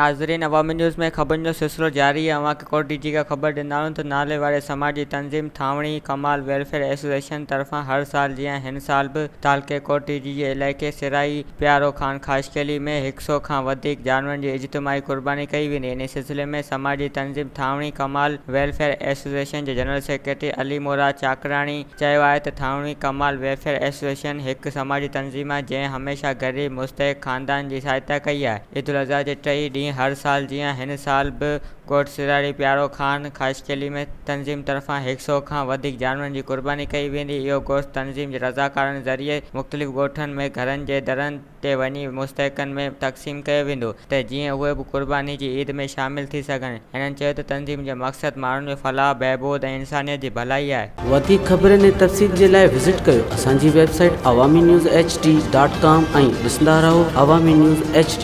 ناظرين عوامي نيوز ۾ خبرن جو سلسلو جاري آهي اوهان کي ڪوٽ ڊي جي کان خبر ڏيندا آهيون ته نالي واري سماجي تنظيم ٿانوڻي ڪمال ويلفيئر ايسوسيئيشن طرفان هر سال جيان هن سال به تعلقي ڪوٽ ڊي جي جي علائقي سرائي پيارو خان خاصخيلي ۾ هڪ سئو کان وڌيڪ جانورن جي اجتماعي قرباني ڪئي ويندي انهي سلسلي ۾ سماجي تنظيم ٿانوڻي ڪمال ويلفيئر ايسوسيئيشن جي جنرل سيڪريٽري علي مراد چاڪراڻي چيو آهي ته ٿانوڻي ڪمال ويلفيئر ايسوسيئيشن هڪ سماجي تنظيم آهي جنهن هميشه غريب مستحق خاندان جي سهائتا ڪئي آهي. عيدالاضحيٰ جي ٽئين ڏينهن هر سال جيان هن سال به ڳوٺ سراري پيارو خان خاصخيلي ۾ تنظيم طرفان هڪ سئو کان وڌيڪ جانورن جي قرباني ڪئي ويندي. اهو گوشت تنظيم جي رضاڪارن ذريعي مختلف ڳوٺن ۾ گهرن جي درن تي وڃي مستحقن ۾ تقسيم ڪيو ويندو ته جيئن اهي به قرباني جي عيد ۾ شامل ٿي سگهن. هنن چيو ته تنظيم جو مقصد ماڻهن جو فلاح، بهبود ۽ انسانيت جي ڀلائي آهي. وڌيڪ خبرن ۽ تفصيل جي لاء وزٽ ڪيو اسان جي website Awami news H D dot com ۽ ڏسندا رهو عوامي نيوز ايڇ ڊي.